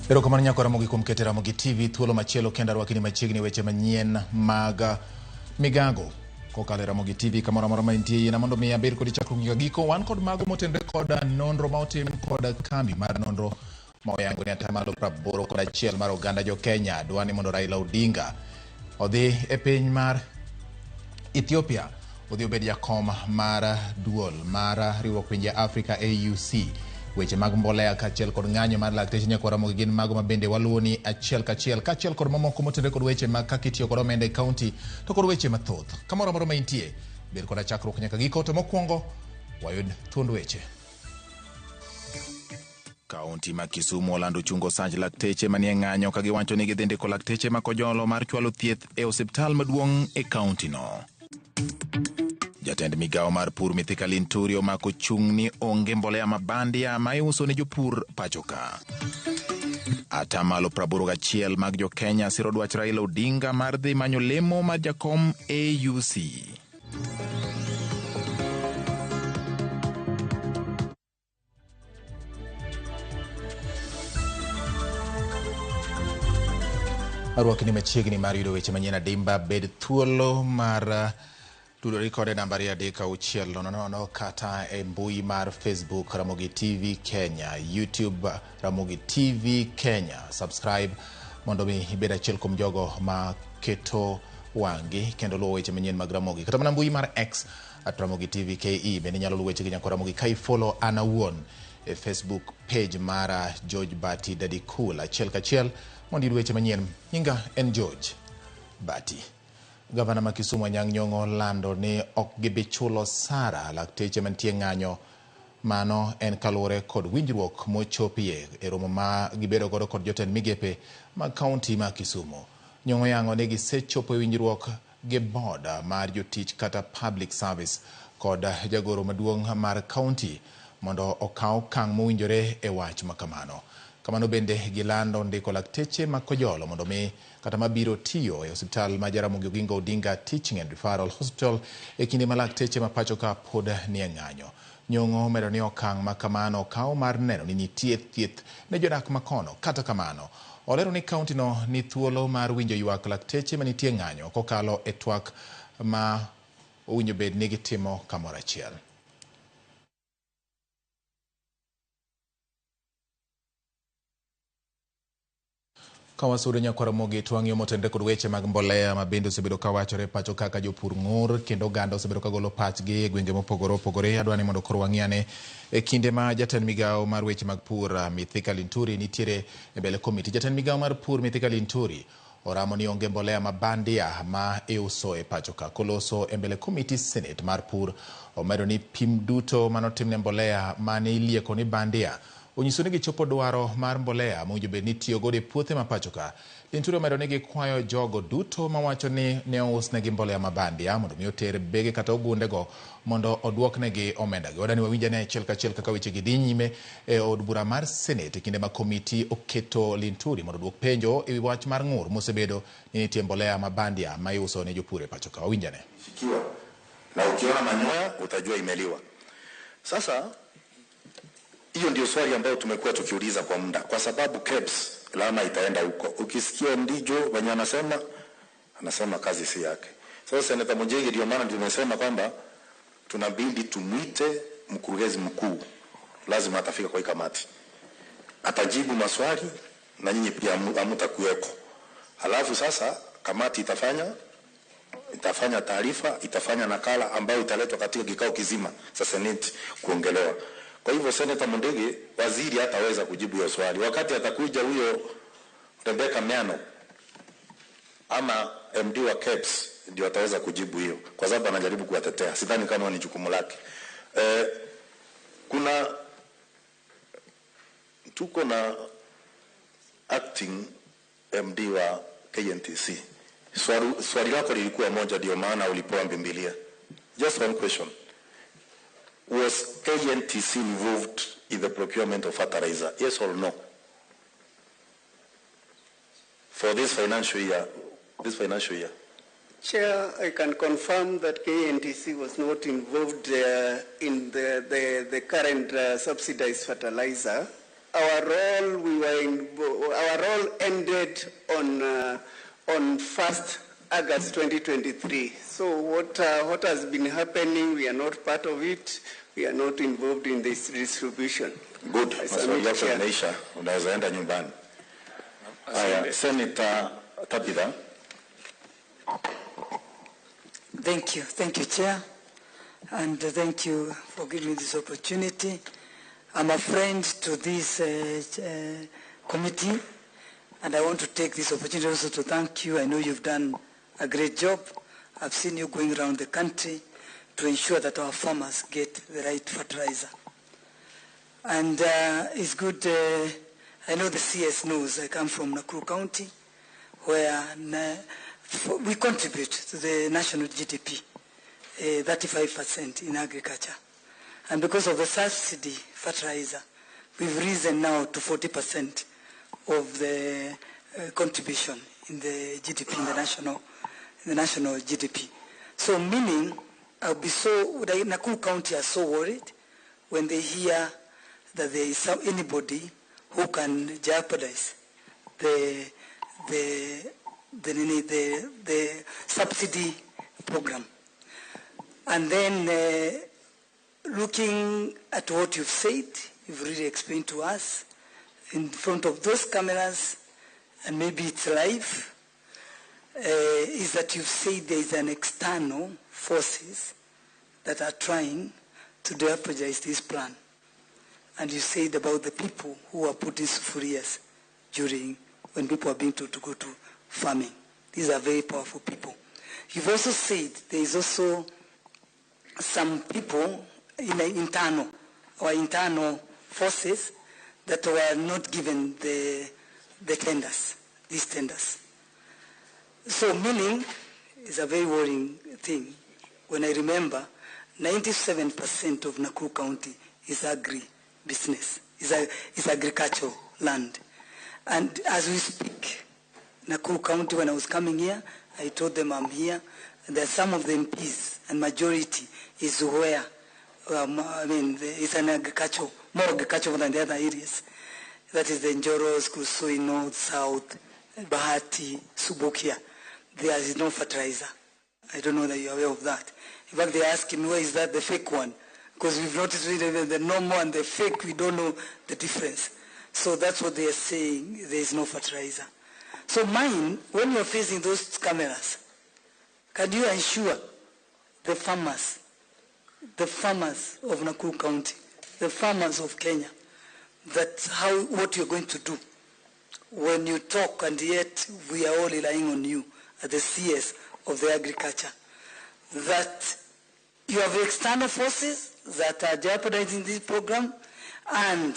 Erokamano nyako Ramogi kuom keto Ramogi TV thuolo machielo kendo arwakini machiegni weche manyien mag migago kokalo e Ramogi TV kamoro amora ma intie yiena mondo mi abed kodi chakruok nyaka giko. Wan kod mago motenre kod nonro ma otim kod kambi mar nonro ma oyango ni atamalo 81 mar oganda jo Kenya dwa ni mondo Raila Odinga odhi e piny mar Ethiopia odhi obed jakom mar duol mar riwruok pinje Afrika AUC. Weche mag mbolea kaachiel kod ng'anyo mar lakteche nyaka Ramogi gin mago ma bende waluwo ni achiel kachiel kaachiel kod mamoko motenore kod weche mag kaka itiyo kod omenda e kaunti to kod weche mathoth. Kamoro amora ma intie, bed koda chakruok nyaka giko to mokwongo wayud thuond weche. Kaunti ma Kisumu olando chungo sach lakteche manie ng'anyo ka giwacho ni gidhi ndiko lakteche ma kojolo mar chwalo thieth e osiptal maduong' e kauntino. Jatend migawo mar pur Mithika Linturi omako chung' ni onge mbolea ma bandia ma iuso ne jopur pacho ka. Atamalo 81 mag jo Kenya siro dwach Raila Odinga mar dhi manyo lemo mar jakom AUC. Arwakni machiegni mar yudo weche manyien adimba, bed thuolo mar tudori kode namba 23600 kata e mbui mar Facebook Ramogi TV Kenya, YouTube Ramogi TV Kenya. Subscribe mondo mi ibed achiel kuom jogo ma keto wang'gi kendo luwo weche manyien mag Ramogi. Kata mana mbui mar X at Ramogi TV KE bende inyalo luwo wechegi nyaka Ramogi ka ifollow an awuon e Facebook page mara George Bati Daddy Cool achiel kachiel mondo iyud weche manyien. Nyinga en George Bati. Gavana ma Kisumu Anyang' Nyong'o lando ni ok gibi chulo osara lakteche mantie ng'anyo. Mano en kaluwore kod winjruok mochopie e romo ma gibedo godo kod jotend migepe mag kaunti ma Kisumu. Nyong'o yango ni gisechopo e winjruok gi board mar jotich kata public service kod jagoro maduong' mar kaunti mondo okaw okang' mowinjore e wach ma kamano. Kamano bende gilando ndiko lakteche ma Kojolo mondo mi kata mabiro tiyo e osiptal ma Jaramogi Oginga Odinga Teaching and Referral Hospital e kinde ma lakteche ma pacho ka pod nie ng'anyo. Nyong'o omedo ni okang' ma kamano okaw mar neno ni nitie thieth ne jodak ma kono. Kata kamano, olero ni kaunti no ni thuolo mar winjo ywak lakteche manitie ng'anyo kokalo e twak ma owinjo bed ni gitimo kamoro achiel. Ka wasudo nyakwar Ramogi to wang'iyo motenre kod weche mag mbolea ma bende osebedo ka wachore pacho kaka jopur ng'ur kendo oganda osebedo ka golo pachgi e gwenge mopogore opogore. Adwa ni mondo koro wang'i ane e kinde ma jatend migawo mar weche mag pur Mithika Linturi nitiere e mbele komiti. Jatend migawo mar pur Mithika Linturi oramo ni onge mbolea ma bandia ma iuso e pacho ka. Koloso e mbele komiti Senate mar pur omedo ni pim duto manotimne mbolea mane ilieko ni bandia onyiso ni gichopo dwaro mar mbolea mowinjo bed ni itiyo godo e puothe ma pacho ka. Linturi omedo ni gikwayo jogo duto mawacho ni ne ousnegi mbolea ma bandia mondo mi oter bege kata ogundego mondo oduoknegi omendagi. Wadani wawinj ane achiel kachiel kaka wechegi dhi nyime e od bura mar Senate e kinde ma komiti oketo Linturi mondo oduok penjo e wi wach mar ng'ur mosebedo ni nitie mbolea ma bandia ma iuso ne jopur e pacho ka. Wawinj ane. Fikiwa. Na ukiona manyoya utajua imeliwa. Sasa hiyo ndio swali ambayo tumekuwa tukiuliza kwa muda, kwa sababu KEBS lama itaenda huko. Ukisikia Ndijo wenye anasema, anasema kazi si yake. Sasa Seneta Mujegi, ndio maana tumesema kwamba tunabidi tumuite mkurugenzi mkuu, lazima atafika kwa hii kamati, atajibu maswali na nyinyi pia hamtakuweko. Halafu sasa kamati itafanya taarifa, itafanya nakala ambayo italetwa katika kikao kizima cha Senate kuongelewa. Kwa hivyo Senator Mundigi, waziri hataweza kujibu hiyo swali. Wakati atakuja huyo Rebecca Miano ama MD wa KEBS ndio ataweza kujibu hiyo, kwa sababu anajaribu kuwatetea. Sidhani kama ni jukumu lake. Kuna tuko na acting MD wa KNTC. Swali lako lilikuwa moja, ndio maana ulipewa Biblia. Just one question. Was KNTC involved in the procurement of fertilizer? Yes or no? For this financial year, this financial year. Chair, I can confirm that KNTC was not involved in the current subsidized fertilizer Our role, our role ended on 1st August 2023. So what has been happening, we are not part of it. We are not involved in this distribution. Good. Maswali yako yameisha, unaweza enda nyumbani. Haya, Senator Tabitha. Thank you. Thank you, Chair. And thank you for giving me this opportunity. I'm a friend to this committee, and I want to take this opportunity also to thank you. I know you've done a great job. I've seen you going around the country to ensure that our farmers get the right fertilizer. And it's good, I know the CS knows I come from Nakuru County, where we contribute to the national GDP, 35% in agriculture. And because of the subsidy fertilizer, we've risen now to 40% of the contribution in the GDP, in the national GDP. So meaning, I'll be so, the Nakuru County are so worried when they hear that there is anybody who can jeopardize the subsidy program. And then looking at what you've said, you've really explained to us in front of those cameras, and maybe it's live, is that you've said there is an external forces that are trying to jeopardize this plan. And you said about the people who are putting sufurias during when people are being told to go to farming. These are very powerful people. You've also said there is also some people in the internal or internal forces that were not given the tenders, these tenders. So meaning is a very worrying thing. When I remember, 97% of Nakuru County is agri-business, is agricultural land. And as we speak, Nakuru County, when I was coming here, I told them I'm here. And there are some of the MPs, and majority is where, I mean, it's an agricultural, more agricultural than the other areas. That is the Njoros, Kusui, North, South, Bahati, Subukia. There is no fertilizer. I don't know that you're aware of that. In fact, they ask me, where is that the fake one? Because we've noticed the normal and the fake, we don't know the difference. So that's what they are saying, there is no fertilizer. So mine, when you're facing those cameras, can you ensure the farmers of Nakuru County, the farmers of Kenya, that what you're going to do when you talk, and yet we are all relying on you at the CS of the agriculture, that you have external forces that are jeopardizing this program and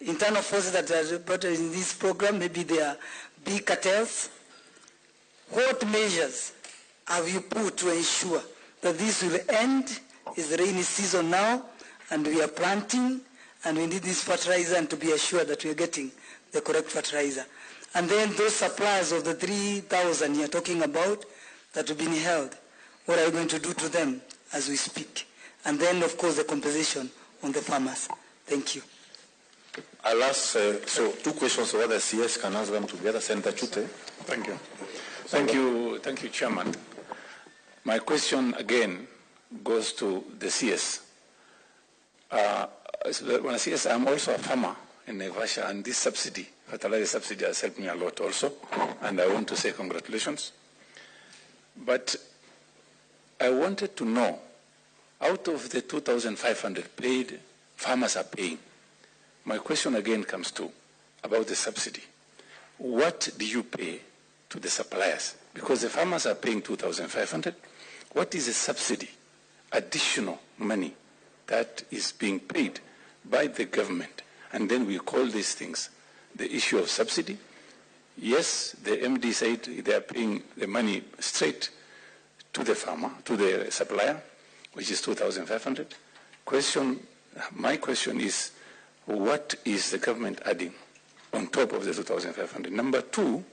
internal forces that are jeopardizing this program, maybe they are big cartels. What measures have you put to ensure that this will end? It's the rainy season now, and we are planting, and we need this fertilizer and to be assured that we are getting the correct fertilizer. And then those suppliers of the 3,000 you're talking about that have been held, what are you going to do to them as we speak? And then, of course, the compensation on the farmers. Thank you. I'll ask, so two questions, so whether CS can answer them together. Senator Chute. Thank you. Thank you, thank you, Chairman. My question again goes to the CS. When I CS, I'm also a farmer in Naivasha, and this subsidy, fertilizer subsidy, has helped me a lot also, and I want to say congratulations. But I wanted to know, out of the 2,500 paid, farmers are paying. My question again comes to about the subsidy. What do you pay to the suppliers? Because the farmers are paying 2,500. What is the subsidy, additional money that is being paid by the government? And then we call these things the issue of subsidy. Yes, the MD said they are paying the money straight to the farmer, to the supplier, which is 2,500. My question is, what is the government adding on top of the 2,500? Number two,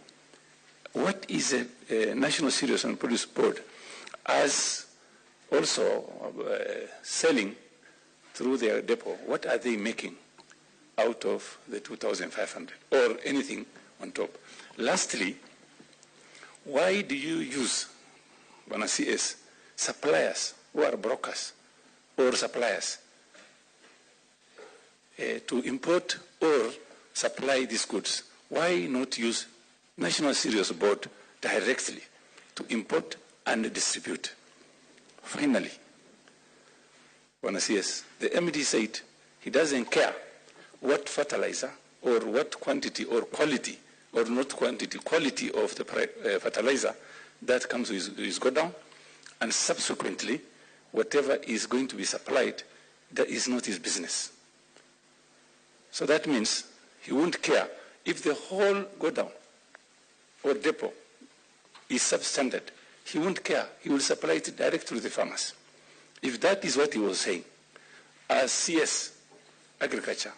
what is a National Cereals and Produce Board as also selling through their depot? What are they making out of the 2,500 or anything on top? Lastly, why do you use, Bwana CS, suppliers who are brokers or suppliers to import or supply these goods? Why not use National Cereals Board directly to import and distribute? Finally, Bwana CS, the MD said he doesn't care what fertilizer or what quantity or quality or not quantity, quality of the fertilizer that comes with his godown, and subsequently, whatever is going to be supplied, that is not his business. So that means he won't care if the whole godown or depot is substandard. He won't care. He will supply it directly to the farmers. If that is what he was saying, as CS Agriculture,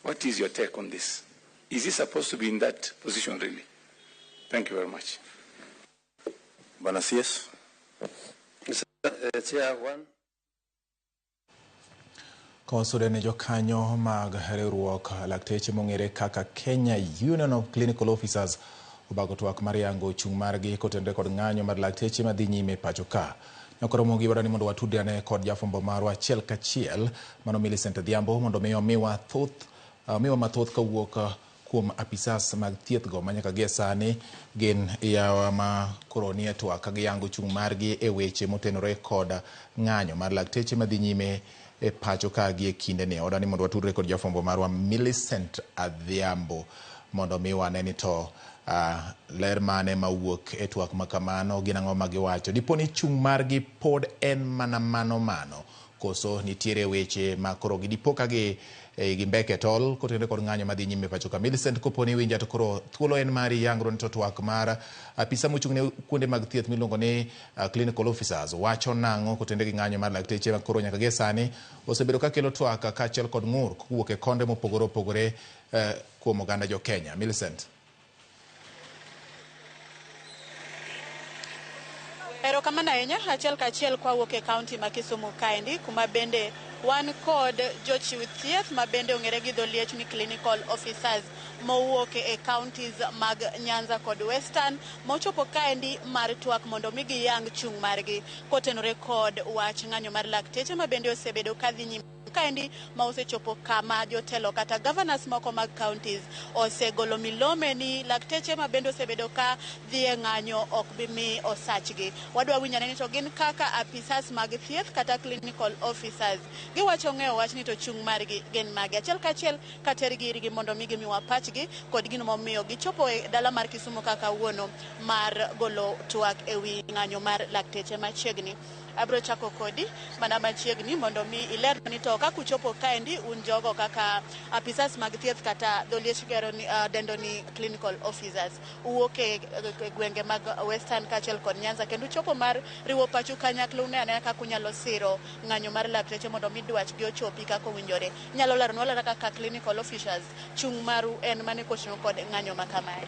what is your take on this? Is he supposed to be in that position, really? Thank you very much. Bwana CS. Mr. Chair, one. Kosude ne jokanyo mag riwruok lakteche mong'ere kaka Kenya Union of Clinical Officers obago twak mar yango chung' margi kotenore kod ng'anyo mar lakteche madhi nyime pacho ka. Nyakoromogi wadwa ni mondo watudre kod jafwambo marwa achiel kachiel mano Millicent Adhiambo mondo mi omiwa thoth omiwa mathoth kawuok kuom apisas mag thieth go manyaka gie sani gin yawa ma koro nie twak ka giyango chung' margi e weche motenore kod ng'anyo mar lakteche madhi nyime e pacho ka gi e kindeni. Wadwa ni mondo watudre kod jafwambo marwa Millicent Adhiambo mondo mi wane ni to ler mane mawuok e twak ma kamano, gin ang'o ma giwacho. Dipo ni chung' margi pod en mana mano mano koso nitiere weche ma koro gidipo ka gi gimbeke tol kotenore kod ng'anyo madhi nyime pacho ka. Millicent, kopo ni iwinja to koro thuolo en mari yangro ni to twak mar apisa mochung' ne kuonde mag thieth miluongo ni clinical officers wacho nang'o kotenore gi ng'anyo mar lakteche ma koro nyaka gie sani osebedo ka kelo twak kaachiel kod ng'ur kowuok e konde mopogore opogore kuom oganda jo Kenya. Millicent. Erokamano ahinya achiel kachiel kwawuok e kaunti ma Kisumu kaendi kuma bende wan kod jochiw thieth ma bende ong'ere gi dho liech ni clinical officers mowuok e counties mag Nyanza kod Western mochopo kaendi mar twak mondo mi giyang chung' margi kotenore kod wach ng'anyo mar lakteche ma bende osebedo kadhi nyime kaendi ma osechopo kama jotelo kata governors moko mag counties osegolo milome ni lakteche ma bende osebedo ka dhi e ng'anyo ok bi mi osachgi. Wadwa winjo ni to gin kaka apisas mag thieth kata clinical officers giwacho ng'eyo wach ni to chung' margi gin mage. Achiel kachiel katergi irgi mondo mi gimiwa pachgi kod gino momiyo gichopo e dala mar Kisumu kaka kawuono mar golo twak ewi ng'anyo mar lakteche machiegni. Abro chako kodi mana machiegni mondo mi iler ni to kaka uchopo kaendi un jogo kaka apisas mag thieth kata dho liech gero ni dendo ni clinical officers uwuok e gwenge mag Western kaachiel kod Nyanza kendo uchopo mar riwo pachu kanyakla une anena kaka unyalo siro ng'anyo mar lakteche mondo mi dwachgi ochopi kaka owinjore. Inyalo leronwa alera kaka clinical officers chung' maru en mane kotingo kod ng'anyo ma kamae?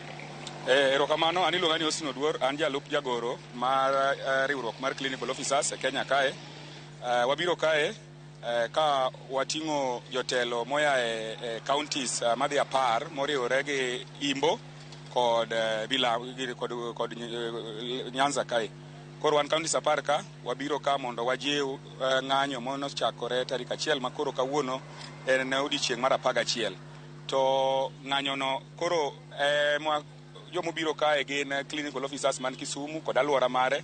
Erokamano, an iluonga ni Austin Oduor, an jalup jagoro mar riwruok mar clinical officers e Kenya kae. Wabiro kae ka wating'o jotelo moya e counties madhi 10 moriwore gi Imbo kod Bila kod Nyanza kae. Koro wan counties 10 ka, wabiro ka mondo wajiw ng'anyo manochakore tarik 1 ma koro kawuono en odiechieng' mar 11. To ng'anyono koro jomobiro kae gin clinical officers man Kisumu kod alwora mare.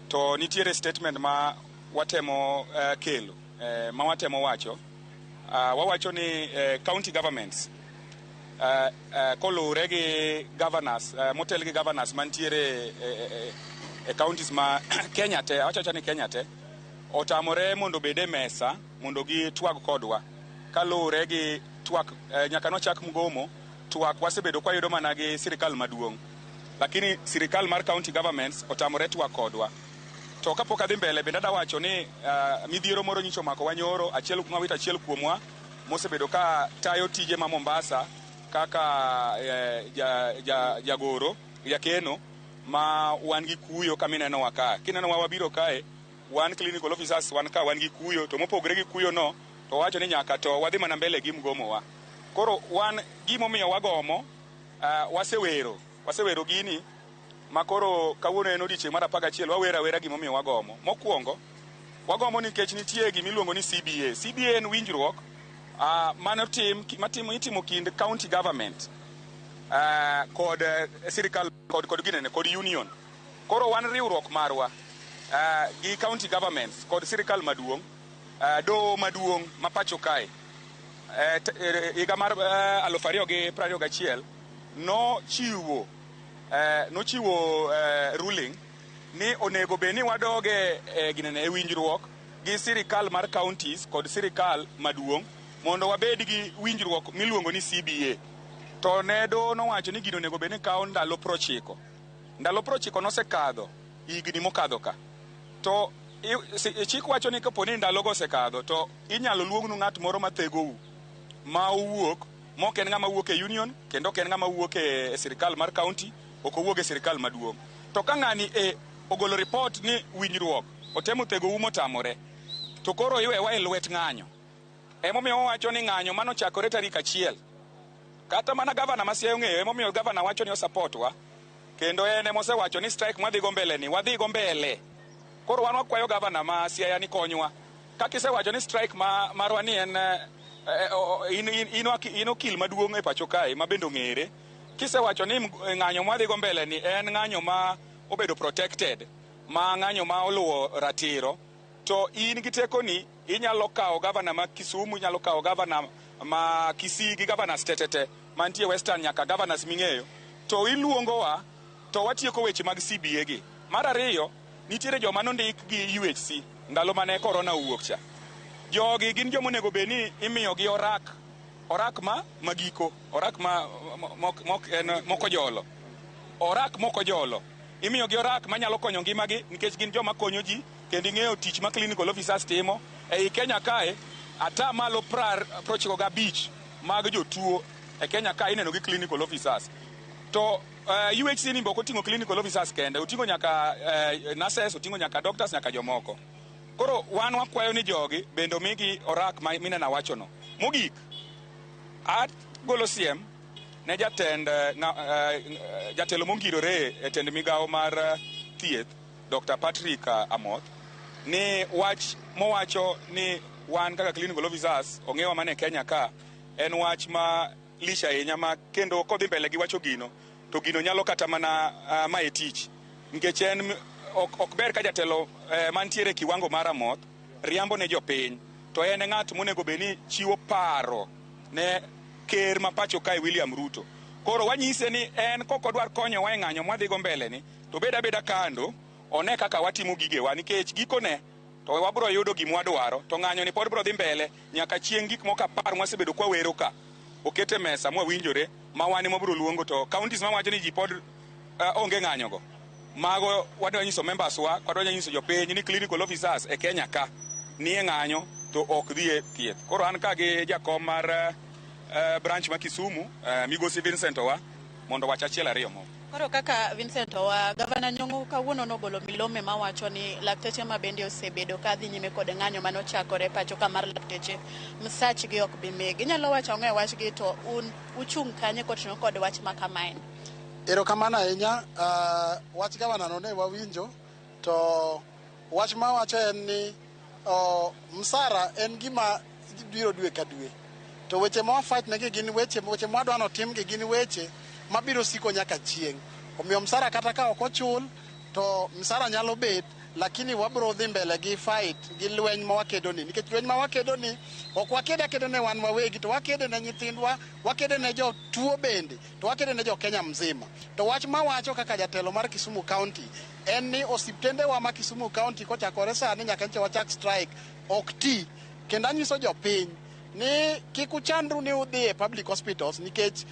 To nitiere statement ma watemo kelo, ma watemo wacho. Wawacho ni county governments koluwore gi governors, motel gi governors mantiere e counties ma Kenya te, awacho ni Kenya te, otamore mondo obed e mesa mondo gitwag kodwa. Kaluwore gi twak, nyaka nochak mgomo, twak wasebedo kwayudo mana gi sirikal maduong'. Lakini sirikal mar county governments otamore twak kodwa. To kapok adhi mbele bende adwa wacho ni midhiero moro nyicho omako wanyoro, achiel mawito achiel kuomwa mosebedo ka tayo tije ma Mombasa kaka jagoro, jakeno ma wan gi kuyo kama inenowa ka. Kinenowa wabiro kae, wan clinical officers wan ka wan gi kuyo, to mopogore gi kuyo no, To wacho ni nyaka to wadhi mana mbele gi mgomo wa. Koro wan gimomiyo wagomo, wasewero gini ma koro kawuono en odiochieng' mar 11 wawero awera gimomiyo wagomo. Mokwongo, wagomo nikech nitie gimiluongo ni CBA. CBA en winjruok manotim matimo itimo kind county government kod sirikal kod ginene kod union. Koro wan riwruok marwa gi county governments kod sirikal maduong', doho maduong' ma pacho kae higa mar 2021 nochiwo ruling ni onego bed ni wadoge ginene e winjruok gi sirikal mar counties kod sirikal maduong' mondo wabed gi winjruok miluongo ni CBA. To ne doho nowacho ni gino onego bed ni kawo ndalo 90. Ndalo 90 nosekadho higni mokadho ka. To chik wacho ni kapo ni ndalogo osekadho to inyalo luongnu ng'at moro mathegou ma owuok mok en ng'ama wuok e union kendo ok en ng'ama wuok e sirikal mar county, ok owuok e sirikal maduong'. To ka ng'ani e ogolo report ni winjruok otemo thegou motamore, to koro iwewa e lwet ng'anyo. Emomiyo wawacho ni ng'anyo manochakore tarik 1. Kata mana gavana ma Siaya ong'eyo, emomiyo gavana wacho ni osupport wa, kendo en emosewacho ni strike mwadhigo mbele ni wadhigo mbele. Koro wan wakwayo gavana ma Siaya ni konywa. Kaka isewacho ni strike ma marwa ni en in okil maduong' e pacho kae ma bende ong'ere. Kisewacho ni ng'anyo mwadhigo mbele ni en ng'anyo ma obedo protected, ma ng'anyo ma oluwo ratiro, to in gi tekoni inyalo kawo gavana ma Kisumu, inyalo kawo gavana ma Kisii gi governors tetete mantie Western nyaka governors ming'eyo, to iluongowa to watieko weche mag CBA gi. Mar ariyo, nitiere joma nondik gi UHC ndalo mane corona owuok cha. Jogi gin joma onego bed ni imiyogi orak ma magiko, orak ma mok en moko jolo. Orak moko jolo. Imiyogi orak manyalo konyo ngimagi nikech gin joma konyo ji kendo ing'eyo tich ma clinical officers timo. Ei Kenya kae, 95% mag jotuo e Kenya kae ineno gi clinical officers. To UHC ni ok oting'o clinical officers kende, oting'o nyaka nurses, oting'o nyaka doctors, nyaka jomoko. Koro wan wakwayo ni jogi bende omigi orak ma mineno awachono. Mogik, agolo siem ne jatend jatelo mongirore e tend migawo mar thieth, Dr. Patrick Amoth, ni wach mowacho ni wan kaka clinical officers ong'ewa mana e Kenya ka en wach ma lich ahinya ma kendo kodhi mbele gi wacho gino to gino nyalo kata mana maye tich nikech en ok ber ka jatelo mantiere e kiwango mar Amoth riambo ne jopiny to en e ng'at monego bed ni chiwo paro ne ker ma pacho kae William Ruto. Koro wanyise ni en kok odwar konyowa e ng'anyo mwadhigo mbele ni to bed abeda kando one kaka watimo gigewa nikech gikone to wabro yudo gima wadwaro to ng'anyo ni pod bro dhi mbele nyaka chieng' gik moko 10 mwasebedo kwawero ka okete mesa mwawinjore ma wan ema wabro luongo to counties mawacho ni ji pod onge ng'anyogo mago wadwa nyiso members wa wadwa nyiso jopiny ni clinical officers e Kenya ka nie ng'anyo to ok dhi e thieth. Koro an ka gi jakom mar branch ma Kisumu, migosi Vincent Owa, mondo wach achiel ariyo moko. Koro kaka Vincent Owa, Gavana Nyong'o kawuono nogolo milome mawacho ni lakteche ma bende osebedo ka dhi nyime kod ng'anyo manochakore pacho ka mar lakteche msachgi ok bi migi. Inyalo wacho ang'o e wachgi to un uchung' kanye kotenore kod wach ma kamaeni? Erokamano ahinya. Wach gavana no ne wawinjo to wach mawacho en ni msara en gima biro dwe ka dwe. To weche ma wafight negi gin weche mwadwa notimgi gin weche mabiro siko nyaka chieng'. Omiyo msara kata ka ok ochul to msara nyalo bet, lakini wabro dhi mbele gi fight gi lweny ma wakedo ni, nikech lweny ma wakedo ni ok waked akeda ne wan wawegi, to wakede ne nyithindwa, wakede ne jotuo bende, to wakede ne jo Kenya mzima. To wach mawacho kaka jatelo mar Kisumu County en ni osiptendewa ma Kisumu County kochakore sani nyaka nche wachak strike ok ti, kendo anyiso jopiny ni kik uchandru ni udhi e public hospitals nikech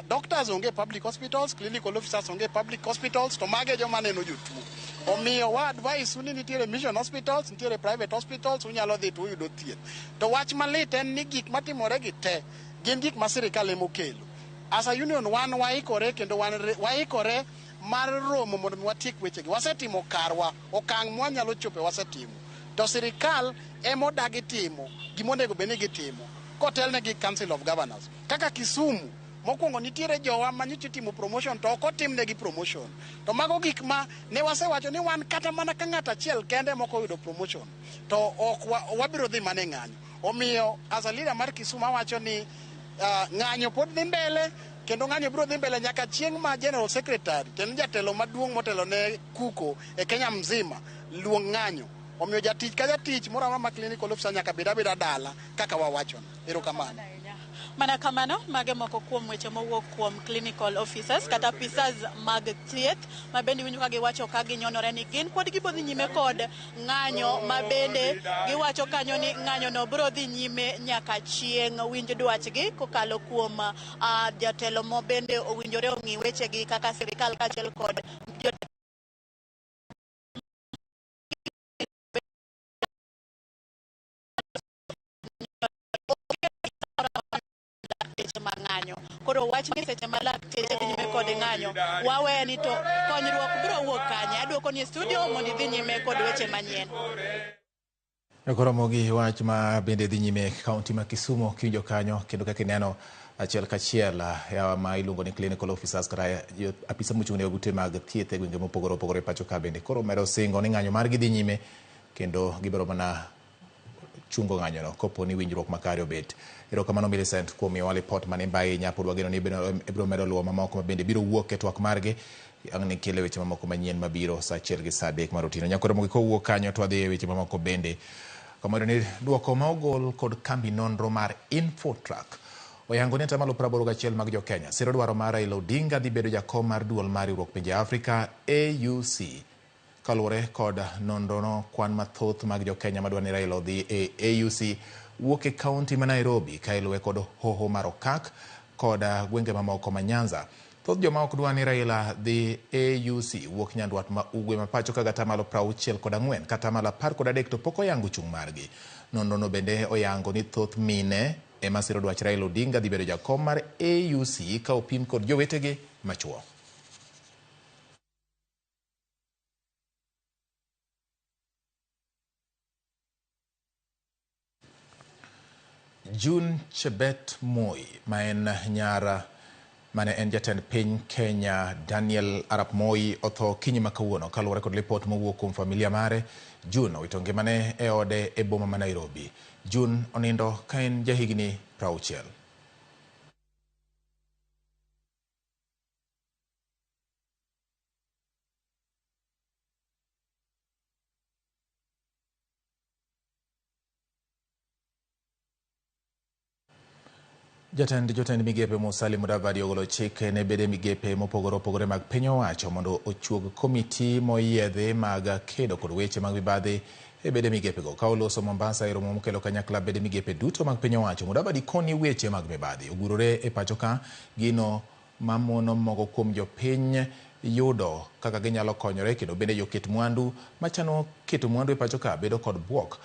doctors onge e public hospitals, clinical officers onge e public hospitals, to mage joma neno jotuo. Omiyo wa advise ni nitiere mission hospitals, nitiere private hospitals, unyalo dhi to uyudo thieth. To wach malit en ni gik matimore gi te gin gik ma sirikal ema okelo. As a union wan waikore kendo wan waikore mar romo mondo mi watiek wechegi. Wasetimo karwa, okang' mwanyalo chope wasetimo. To sirikal ema odagi timo gimonego bed ni gitimo kotelne gi Council of Governors. Kaka Kisumu, mokwongo nitiere jowa manyocha itimo promotion to ok otimnegi promotion. To mago gik ma ne wasewacho ni wan kata mana ka ng'ato achiel kende mok oyudo promotion to ok wabiro dhi mana e ng'anyo. Omiyo as a leader mar Kisumu awacho ni ng'anyo pod dhi mbele kendo ng'anyo biro dhi mbele nyaka chieng' ma General Secretary kendo jatelo maduong' motelo ne KUCO e Kenya mzima luong ng'anyo. Omiyo jatich ka jatich moro amora ma clinical officer nyaka bed abeda dala kaka wawachono. Erokamano. Mana kamano, mage moko kuom weche mowuok kuom clinical officers kata apisas mag thieth ma bende iwinjo ka giwacho ka ginyonore ni gin pod gibiro dhi nyime kod ng'anyo ma bende giwacho kanyo ni ng'anyo no biro dhi nyime nyaka chieng' winj dwachgi kokalo kuom jatelo mo bende owinjore ong'i wechegi kaka sirikal kaachiel kod lakteche mang'anyo. Koro wach ni seche ma lakteche dhi nyime kod ng'anyo, wawe ni to konyruok biro wuok kanye? Aduoko ni e studio mondo idhi nyime kod weche manyien. Koro gi wach ma bende dhi nyime e kaunti ma Kisumu kiwinjo kanyo kendo kaka ineno achiel kachiel yawa ma iluongo ni clinical officers kata apisa mochung' ne ute mag thieth e gwenge mopogore opogore e pacho ka bende koro medo singo ni ng'anyo margi dhi nyime kendo gibiro mana chungo ng'anyono kopo ni winjruok makare obet. Erokamano Millicent kuom miyowa lipot manimba ahinya. Pod wageno ni ibiro medo luwo mamoko ma bende biro wuok e twak margi ang' ni kele weche mamoko manyien mabiro saa 1 gi saa 3 mar otieno. Nyakoro Ramogi kowuok kanyo to wadhi e weche mamoko bende. Kamoro ni duoko ma ogol kod kambi nonro mar Infotrack oyango ni atamalo 81 mag jo Kenya siro dwaro mar Raila Odinga dhi bedo jakom mar duol mar riwruok pinje Afrika AUC. Kaluwore kod nonrono, kwan mathoth mag jo Kenya madwa ni Raila odhi e AUC wuok e kaunti ma Nairobi ka iluwe kod hoho mar Okak kod gwenge mamoko ma Nyanza. Thoth joma ok dwa ni Raila dhi AUC wuok nyandwat ma ugwe ma pacho ka gatamalo 64 kata malo 13 to pok oyango chung' margi. Nonrono bende oyango ni thoth mine ema siro dwach Raila Odinga dhi bedo jakom mar AUC ka opim kod jowetegi machuo. June Chebet Moi ma en nyara mane en jatend piny Kenya Daniel Arap Moi otho kinyi ma kawuono kaluwore kod lipot mowuok kuom familia mare. June owito ngimane e ode e boma ma Nairobi. June onindo ka en jahigni 60. Jatend jotend migepe Musalia Mudavadi ogolo chik ne bede migepe mopogore opogore mag piny owacho mondo ochuog komiti moyiedhi mag kedo kod weche mag mibadhi e bede migepego. Ka oloso Mombasa e romo mokelo kanyakla bede migepe duto mag piny owacho, Mudavadi koni weche mag mibadhi ogurore e pacho ka gino mamono moko kuom jopiny yudo kaka ginyalo konyore kendo bende joket mwandu machano keto mwandu e pacho ka bedo kod buok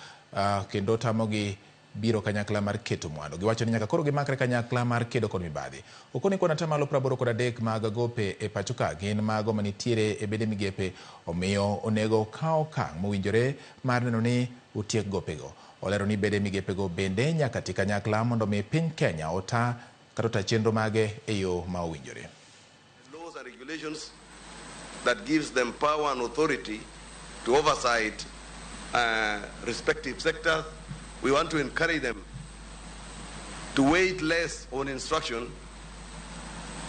kendo tamogi biro kanyakla mar keto mwandu. Giwacho ni nyaka koro gimakre kanyakla mar kedo kod mibadhi. Okoni kwan atamalo 83 mag gope e pacho ka gin mago manitiere e bede migepe, omiyo onego kaw okang' mowinjore mar neno ni otiek gopego. Olero ni bede migepego bende nyaka ti kanyakla mondo mi piny Kenya ota kata ota chenro mage e yo ma owinjore. Laws and regulations that gives them power and authority to oversight respective sectors. We want to encourage them to wait less on instruction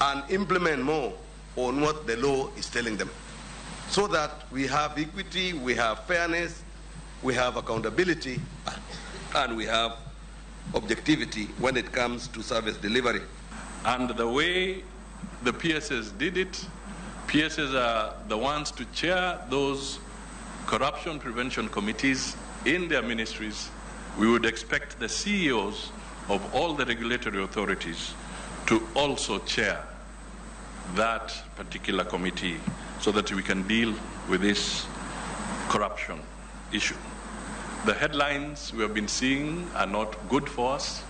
and implement more on what the law is telling them, so that we have equity, we have fairness, we have accountability, and we have objectivity when it comes to service delivery. And the way the PSs did it, PSs are the ones to chair those corruption prevention committees in their ministries. We would expect the CEOs of all the regulatory authorities to also chair that particular committee so that we can deal with this corruption issue. The headlines we have been seeing are not good for us.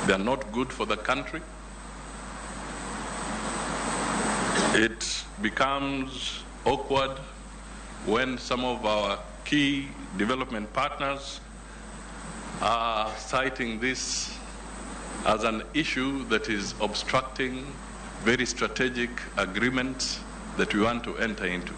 They are not good for the country. It becomes awkward when some of our key development partners are citing this as an issue that is obstructing very strategic agreements that we want to enter into.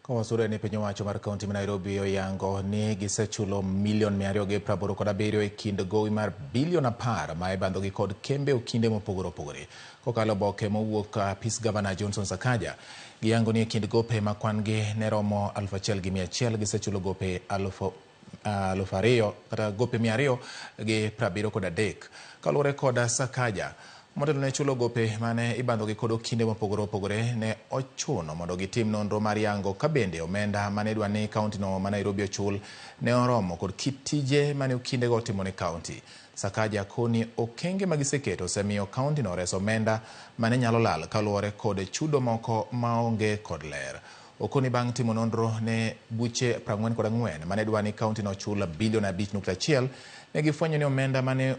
Kawasure ni piny owacho mar kaunti ma Nairobi oyango ni gisechulo milion 287 e kind gowi mar bilion 10 ma ibandhogi kod kembe okinde mopogore opogore. Kokalo oboke mowuok apis gavana Johnson Sakaja, giyango ni e kind gope ma kwan gi ne romo 1,100 gisechulo gope 2,000 kata gope 273. Kaluwore kod Sakaja, motelo ne chulo gope mane ibandhogi kod okinde mopogore opogore ne ochuno mondo gitim nonro mar yango ka bende omenda mane idwa ni kaunti no ma Nairobi ochul ne oromo kod kit tije mane okindego otimo ne kaunti. Sakaja koni okenge magiseketo osemiyo kaunti no oreso omenda mane nyalo lal kaluwore kod chudo moko maonge kod ler. Okoni bang' timo nonro ne buche 44 mane dwa ni kaunti no ochul bilion 5.1 ne gifwenyo ni omenda mane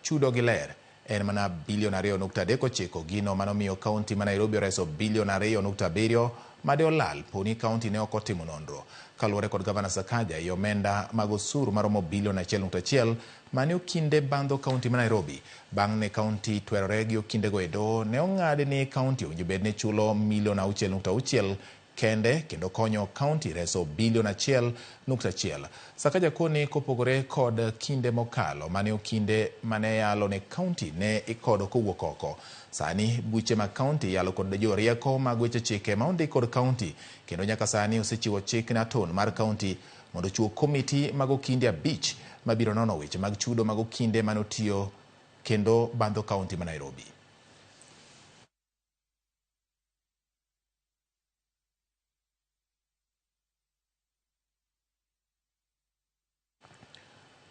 chudo gi ler en mana bilion 2.39, gino manomiyo kaunti ma Nairobi oreso bilion 2.7 made olal poni kaunti ne ok otimo nonro. Kaluwore kod gavana Sakaja, i omenda mag osuru maromo bilion 1.1 mane okinde bandho kaunti ma Nairobi bang' ne kaunti twerore gi okindego e doho ne ong'ad ni kaunti owinjo bed ni chulo milion 6.6 kende kendo konyo kaunti reso bilion 1.1. Sakaja koni kopogore kod kinde mokalo mane okinde mane yalo ne kaunti ne ikodo kowuok oko. Sani buche mag kaunti yalo kod jorieko mag weche chike ma ondik kod kaunti kendo nyaka sani osechiwo chik ne aton mar kaunti mondo ochiw komiti mag okinde 5 mabiro nono weche mag chudo mag okinde mane otiyo kendo bandho kaunti ma Nairobi.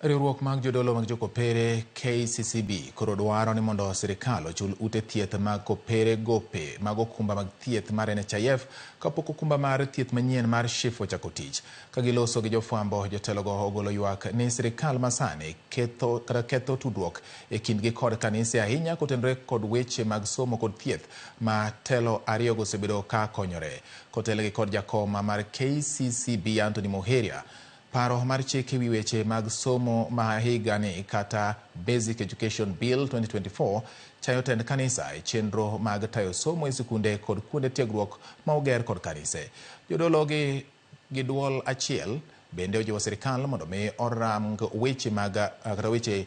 Riwruok mag jodolo mag jokopere KCCB koro dwaro ni mondo sirikal ochul ute thieth mag kopere gope mag okumba mag thieth mar NHIF kapok okumba mar thieth manyien mar SHIF ochako tich. Ka giloso gi jofwambo, jotelogo ogolo ywak ni sirikal masani ketho tudruok e kindgi kod kanise ahinya kotenore kod weche mag somo kod thieth ma telo ariyogo osebedo ka konyore. Kotelgi kod jakom mar KCCB Anthony Muheria, paro mar chik ewi weche mag somo ma higani kata Basic Education Bill 2024 chayo tend kanisa e chenro mag tayo somo e sikunde kod kuonde tiegruok ma oger kod kanise. Jodolo gi duol achiel bende ojiwo sirikal mondo mi orang weche mag kata weche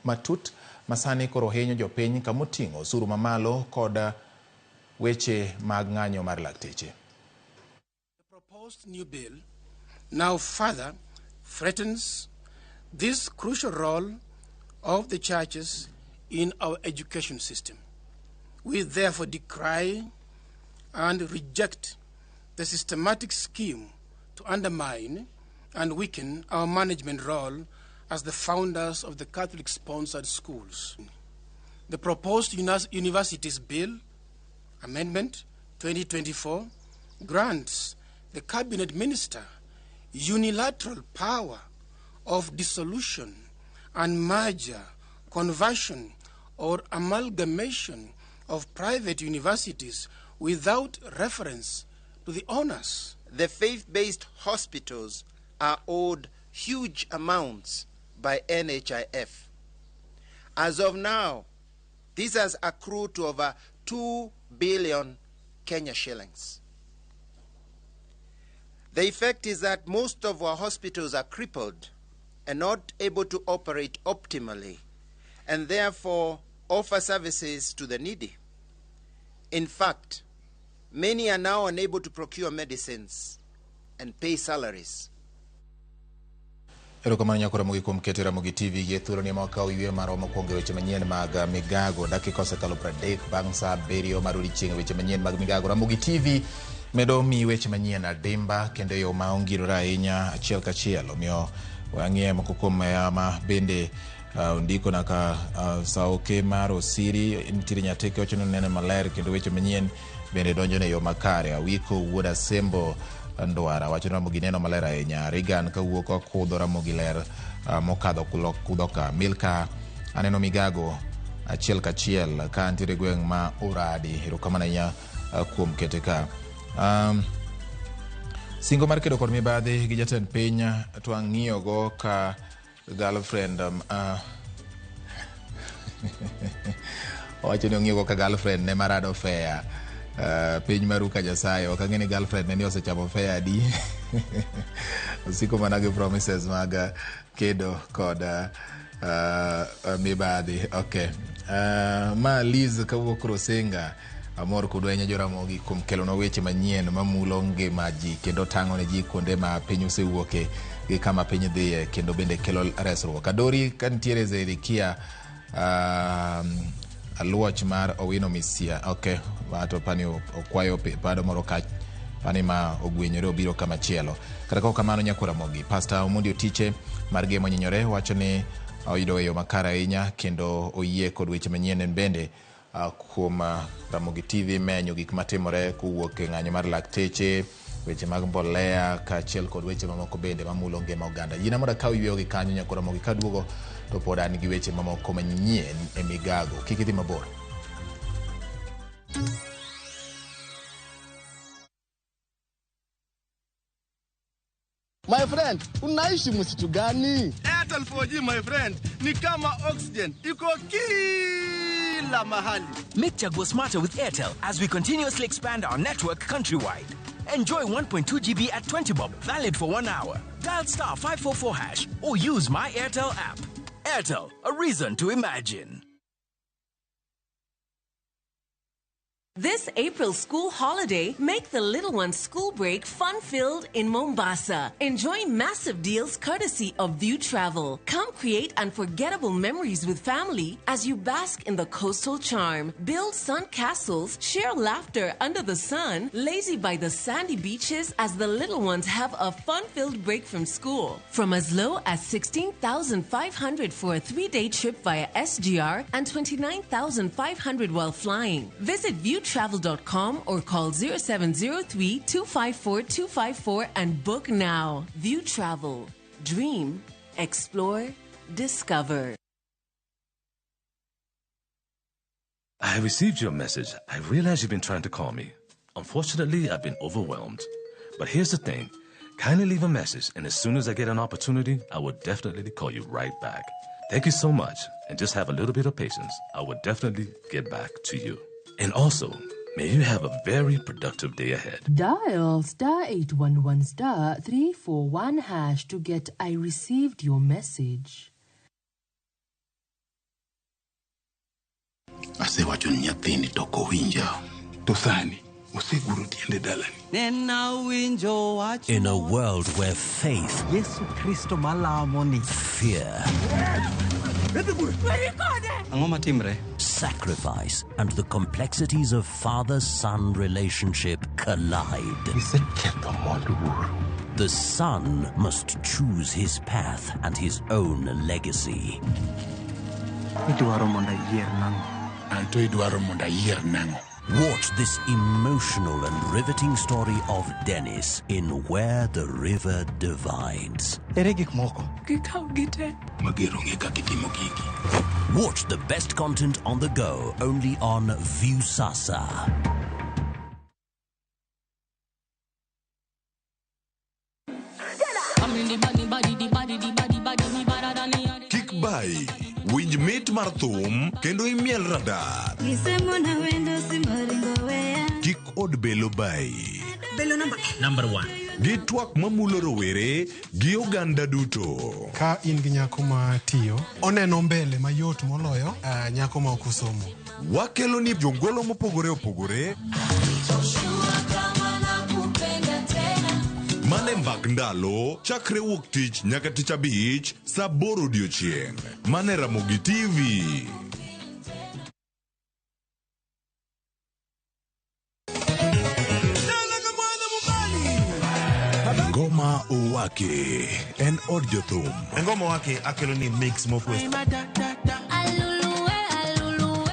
matut masani koro hinyo jopiny kamoting'o osuru mamalo kod weche mag ng'anyo mar lakteche. The proposed new bill now further threatens this crucial role of the churches in our education system. We therefore decry and reject the systematic scheme to undermine and weaken our management role as the founders of the Catholic-sponsored schools. The proposed Universities Bill Amendment 2024 grants the Cabinet Minister unilateral power of dissolution and merger, conversion, or amalgamation of private universities without reference to the owners. The faith-based hospitals are owed huge amounts by NHIF. As of now, this has accrued to over 2 billion Kenya shillings. The effect is that most of our hospitals are crippled and not able to operate optimally, and therefore offer services to the needy. In fact, many are now unable to procure medicines and pay salaries. Erokamano nyako Ramogi kuom keto Ramogi TV gi thuolo ni makawo yweyo marwa mokwongo e weche manyien mag migago. Dakika osekalo 30 bang' saa 7 mar odiechieng' e weche manyien mag migago. Ramogi TV medo mi weche manyien adimba kendo e yo ma ongirore ahinya achiel kachiel. Omiyo wang'iye moko kuom ma bende ondikona ka Saoke mar Osiri nitiere Nyateke wacho ni neno maler kendo weche manyien bende donjo ne yo makare. Awiko wuod Asembo Ndwara wacho ni Ramogi neno maler ahinya. Regan kawuok okudho Ramogi ler mokadho kudho ka. Milka aneno migago achiel kachiel ka nitiere gweng' ma Uradi. Erokamano ahinya kuom kete ka. Singo mar kedo kod mibadhi gi jatend piny to ang'iyogo ka girlfriend owacho ni ong'iyogo ka girlfriend ne marado fea. Piny maru ka Nyasaye ok ang'e ni girlfriend ne ni osechamo fea adi. Osiko mana gi promises mag kedo kod mibadhi. Okay. Ma Liz kawuok Rosenga amor kodu ahinya Joramogi kuom kelonwa weche manyien mamulo ngima ji kendo tang'o ne ji kuonde ma piny osewuoke gi kama piny dhiye kendo bende kelo resruok. Adori ka nitiere Zedekia aluoch mar Owino Misia. Okay, to pani okwayo pado moro ka pani ma ogwenyore obiro kama chielo. Kata ka kamano nyakwar Ramogi, Pastor Omondi Otiche mar Gemo Nyinyore wacho ni oyudo eyo makare ahinya kendo oyie kod weche manyien en bende kuom Ramogi TV menyo gik matimore kowuok e ng'anyo mar lakteche, weche mag mbolea kaachiel kod weche mamoko bende mamulo ngima oganda. Yina mondo akaw yweyo gi kanyo nyakwar Ramogi kaduogo to pod an gi weche mamoko manyien e migago. Kik idhi mabor. My friend, unaishi msitu gani? Airtel 4G my friend, ni kama oxygen, iko kila mahali. Make Chaguo smarter with Airtel as we continuously expand our network countrywide. Enjoy 1.2 GB at 20 bob, valid for 1 hour. Dial star 544 hash or use my Airtel app. Airtel, a reason to imagine. This April school holiday, make the little one's school break fun-filled in Mombasa. Enjoy massive deals courtesy of View Travel. Come create unforgettable memories with family as you bask in the coastal charm. Build sun castles, share laughter under the sun, lazy by the sandy beaches as the little ones have a fun-filled break from school. From as low as 16,500 for a 3-day trip via SGR and 29,500 while flying. Visit viewtravel.com or call 0703 254 254 and book now. View Travel. Dream, explore, discover. I received your message. I realize you've been trying to call me. Unfortunately, I've been overwhelmed. But here's the thing. Kindly leave a message, and as soon as I get an opportunity, I will definitely call you right back. Thank you so much, and just have a little bit of patience. I will definitely get back to you. And also, may you have a very productive day ahead. Dial star 811 star 341 hash to get I received your message. Asewacho ni nyathini to ok owinja. To sani oseguro tiende dalani. In a world where faith, Yesu Kristo malamo ni, fear, Ang'o matimre? sacrifice, and the complexities of father-son relationship collide. The son must choose his path and his own legacy. Idwaro mondo ayier nang'o? Anto idwaro mondo ayier nang'o? Watch this emotional and riveting story of Dennis in Where the River Divides. Ere gik moko? Gikaw gite. Mager ong'e kaka itimo gigi. Watch the best content on the go only on Viusasa. Kik bai, winj mit mar thum kendo imiel radar. Kik od belo bai. Belo namba Number 1. Gi twak mamulo rowere gi oganda duto. Ka in gi nyako ma tiyo, oneno mbele mayot moloyo nyako ma ok osomo. Wakelo ni jongolo mopogore opogore. Mane mbak ndalo, chakre wuok tich nyaka tich abich, saa 8 odiochieng'. Mane Ramogi TV. Ngoma Owake en od jothum. Ngoma Owake akelo ni mix mokwe.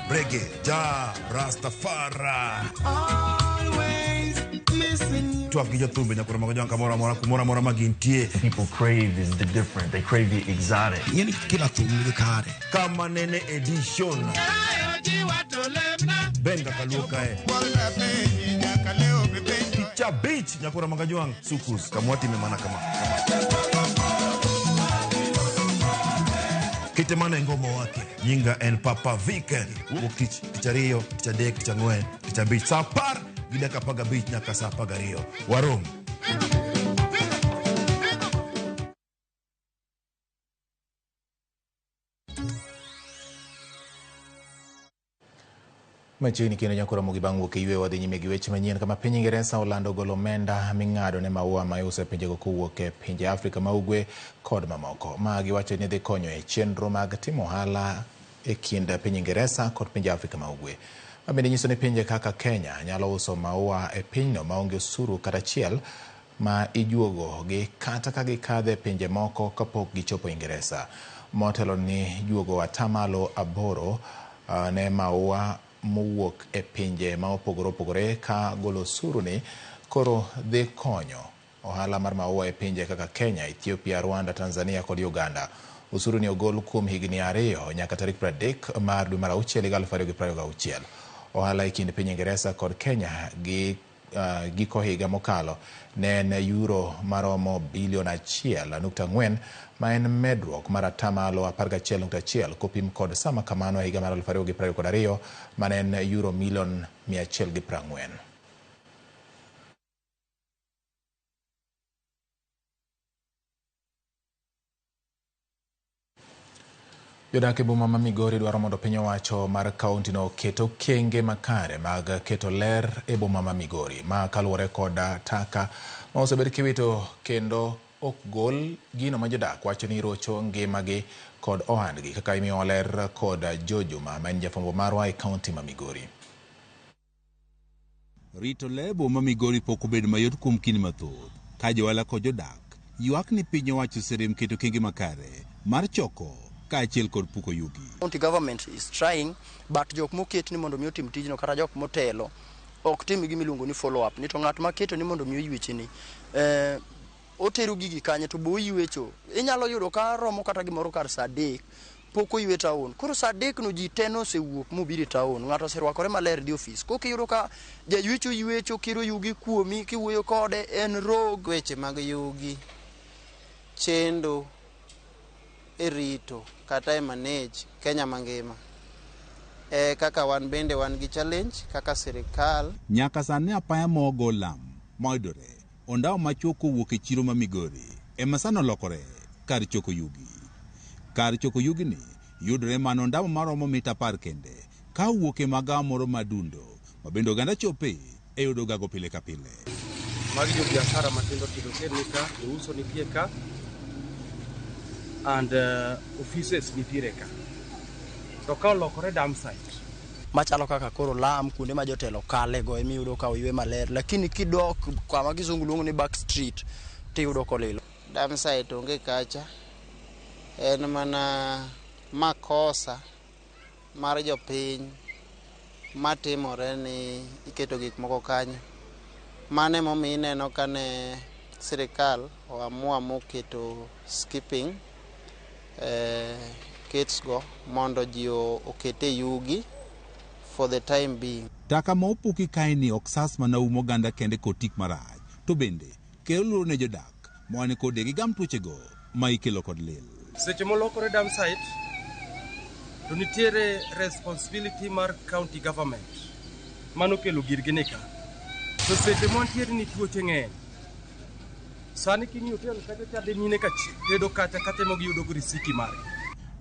Reggae, ja, Rastafari. Twak gi jothumbe nyaka romo gi kamoro amora kumoro amora ma gintie. People crave is the different. They crave the exotic. Ing'eni kila thum nigi kare. Kama nene edition. Ben kaka luo kae. Tich abich nyakora Magajwang' Sukus kamwatime mana kama. Kite mana e ngomo wake. Nyinga en Papa Viken. Wuok tich, tich ariyo, tich adek, tich ang'wen, tich abich. Saa 10 gi dakika 15 nyaka saa 12. Warom. Machiegni kendo nyakora Ramogi bang' wuok e yweyo wadhi nyime gi weche manyien kama piny Ingeresa olando golo omenda ming'ado ne maua ma iuso e pinjego kowuok e pinje Afrika ma Ugwe kod mamoko. Ma giwacho ni dhi konyo e chenro mag timo ohala e kind piny Ingeresa kod pinje Afrika ma Ugwe. Ma bende nyiso ni pinje kaka Kenya nyalo uso maua e pinyno maonge osuru kata achiel ma ijuogo gi kata ka gikadhe pinje moko kapok gichopo Ingeresa. Motelo ni juogo 8% ne maua mowuok e pinje ma opogore opogore ka golo osuru ni koro dhi konyo ohala mar maua e pinje kaka Kenya, Ethiopia, Rwanda, Tanzania kod Uganda. Osuru ni ogol kuom higni 2 nyaka tarik 30 mar dwe mar auchiel higa 2026. Ohala e kind piny Ingeresa kod Kenya gi giko higa mokalo ne en euro maromo bilion 1.4 ma en medruok mar 11.1% kopim kod sama kamano e higa mar 2022 mane en euro milion 140. Jodak e boma ma Migori dwaro mondo piny owacho mar kaunti no oket okenge makare mag keto ler e boma ma Migori. Ma kaluwore kod taka ma osebed kiwito kendo ok gol gino ma jodak wacho ni rocho ngimagi kod ohandgi, kaka imiyo ler kod Jojuma ma en jafwambo marwa e kaunti ma Migori. Rito ler e boma ma Migori pok obedo mayot kuom kinde mathoth ka johala kod jodak ywak ni piny owacho oserem keto okenge makare mar choko kaachiel kod puko yugi. County government is trying, but jok moket ni mondo mi otim tijno kata jok motelo ok tim gima iluongo ni follow up. Ni to ng'at maketo ni mondo mi oyweche ni otero gigi kanye to bo oywecho. Inyalo yudo ka romo kata gimoro kar saa 3 pok oywe town. Koro saa 3 no ji te nosewuok mobiro e town. Ng'ato oserwakore maler dhi ofis. Kok iyudo ka jaywecho ywecho kiro yugi kuomi kiwuoyo kode en rog. Weche mag yugi chendo e rito kata e manage Kenya mangima. Kaka wan bende wan gi challenge kaka sirikal. Nyaka sani apaya mogo lam moyudore ondawo machuok kowuok e chiro ma Migori ema sani olokore kar choko yugi. Kar choko yugi ni yudore mana ondawo maromo mita 10 kende ka owuok e magawa moro madundo ma bende oganda chope e yudo gago pile ka pile. Magi jo biashara matindo tindo ni ka, jouso nitie ka, and offices nitiere ka. To ka olokore dump site machalo kaka koro lam kuonde ma jotelo kale go emiyudo ka oywe maler, lakini kidok kama kizungu luongo ni back street tiyudo kolilo. Dump site onge kacha, en mana makosa mar jopiny matimore ni iketo gik moko kanyo. Mano emomiyo ineno kane sirikal oamua moketo skipping kits go mondo ji okete yugi for the time being. Taka ma opuki kaeni ok sas mana umo oganda kende kod tik marach, to bende kelo luoro ne jodak ma kod gigam tuochego ma ikelo kod lil. Seche molokore dump site to nitiere responsibility mar county government mano kelo girgi ni ka. To seche mantiere ni tuoche ng'eny. Sani king'iyo hotel kacha chande mine ka tedo kacha katemo giyudo go risiti margi.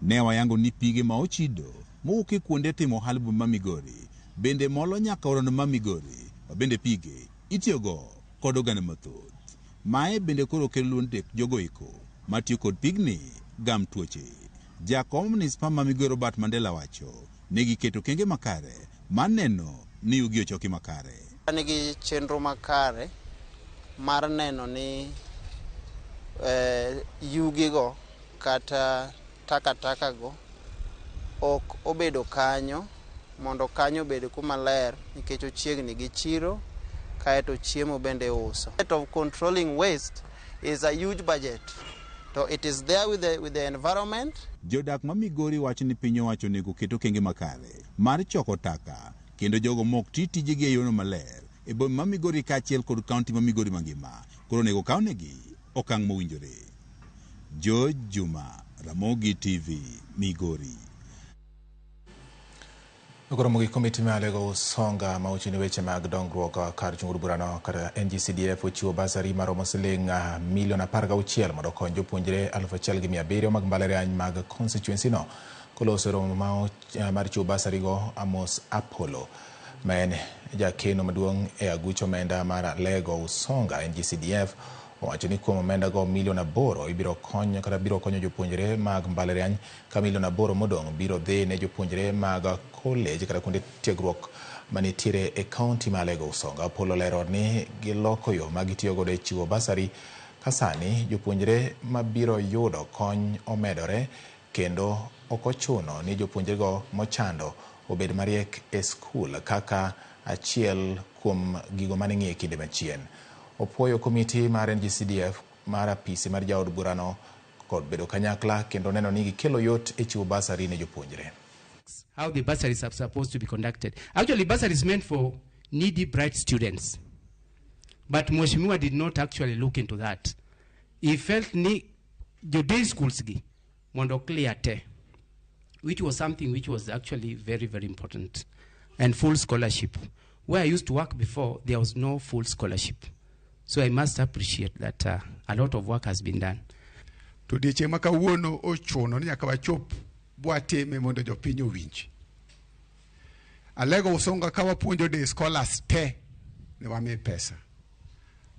Ne wayango ni pige ma ochido mowuok e kuonde timo ohala ma Migori bende molo nyaka orono ma Migori ma bende pige itiyogo kod oganda mathoth. Mae bende koro kelo luoro ne jogo eko matiyo kod pigni gam tuoche. Jakom manispa ma Migori Robert Mandela wacho ni giketo okenge makare mar neno ni yugi ochoki makare. Nigi chenro makare mar neno ni yugigo kata takataka go ok obedo kanyo mondo kanyo obed kuma ler nikech ochiegni gi chiro kaeto chiemo bende uso. Of controlling waste is a huge budget. So it is there with the environment. Jodak ma Migori wacho ni piny owacho onego oket okenge makare mar choko taka kendo jogo mok ti tijegi e yono maler e boma ma Migori kaachiel kod kaunti ma Migori mangima koro onego okawnegi okang' mowinjore. George Juma, Ramogi TV, Migori. Koro mogik komiti ma Alego Usonga ma ochung' ne weche mag dongruok kar chung' od burano kata NGCDF ochiwo basari maromo siling milion 16 mondo okony jopuonjre 1700 mag mbalariany mag constituency no. Koloso e romo mar chiwo basari go, Amos Apollo ma en jakeno maduong' e aguch omenda mar Alego Usonga NGCDF owacho ni kuom omenda go milion 8 ibiro konyo kata biro konyo jopuonjre mag mbalariany ka milion 8 modong' biro dhi ne jopuonjre mag college kata kuonde tiegruok manitiere e kaunti ma Alego Usonga. Apollo lero ni giloko yo ma gitiyo godo e chiwo basari ka sani jopuonjre mabiro yudo kony omedore kendo ok ochuno ni jopuonjrego mochando obed mariek e skul kaka achiel kuom gigo mane ng'iye kinde machien. Opuoyo komiti mar NGCDF mar apisi mar jaod burano kod bedo kanyakla kendo neno ni gikelo yot e chiwo basari ne jopuonjre. How the bursaries are supposed to be conducted. Actually, bursary is meant for needy, bright students. But Mheshimiwa did not actually look into that. He felt ni jo day schools gi mondo clear te, which was something which was actually very, very important. And full scholarship. Where I used to work before, there was no full scholarship. So I must appreciate that a lot of work has been done. To odiechieng' ma kawuono ochuno ni nyaka wachop bwatime mondo jopiny owinj. Alego Usonga ka wapuonjo day scholars te ne wami pesa.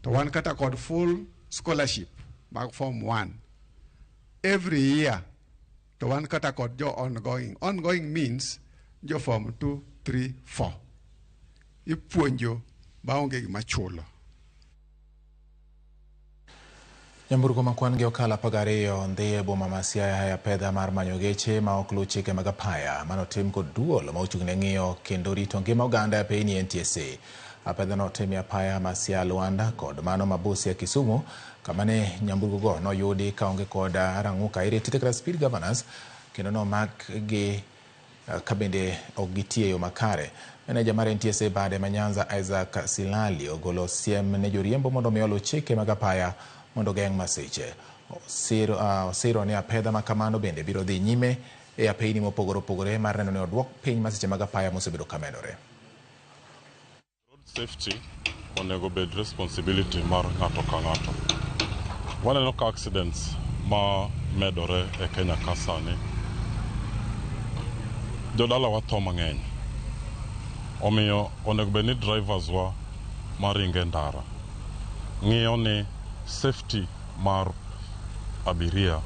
To wan kata kod full scholarship mag form 1 every year. To wan kata kod jo ongoing. Ongoing means jo form 2, 3, 4. Ipuonjo maonge gima chulo. Nyamburko ma kwan gi okalo 12 ndhi e boma ma Siaya e apedha mar manyo geche ma ok luw chike mag apaya manotim kod duol ma ochung' ne ng'iyo kendo rito ngima oganda e piny NTSA. Apedha notim e apaya ma Siaya Luanda kod mano ma Busia Kisumu kama ne nyamburko go noyudi kaonge kod rang'uka iritite kata speed governors kendo nomak gi ka bende ok gitiyo e yo makare. Meneja mar NTSA bade ma Nyanza Isaac Silali ogolo siem ne joriembo mondo mi oluw chike mag apaya mondo geng' masiche. Osiro ni apedha ma kamano bende biro dhi nyime e apeyni mopogore opogore mar neno ni oduok piny masiche mag apaya mosebedo ka medore. Road safety onego bed responsibility mar ng'ato ka ng'ato. Waneno ka accidents ma medore e Kenya ka sani, jodalawa tho mang'eny. Omiyo onego bed ni drivers wa maringo e ndara ng'iyo ni safety mar abiria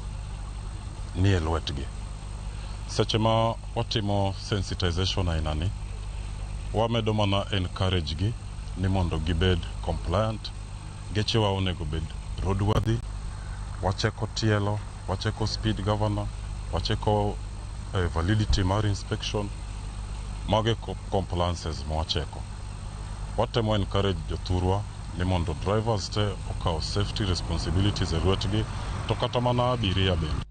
ni e lwetgi. Seche ma watimo sensitization aina ni, wamedo mana encourage gi ni mondo gibed compliant. Gechewa onego bed roadworthy, wacheko tielo, wacheko speed governor, wacheko validity mar inspection, mago e compliances ma wacheko. Watemo encourage jothurwa ni mondo drivers te okaw safety responsibilities e lwetgi to kata mana abiria bende.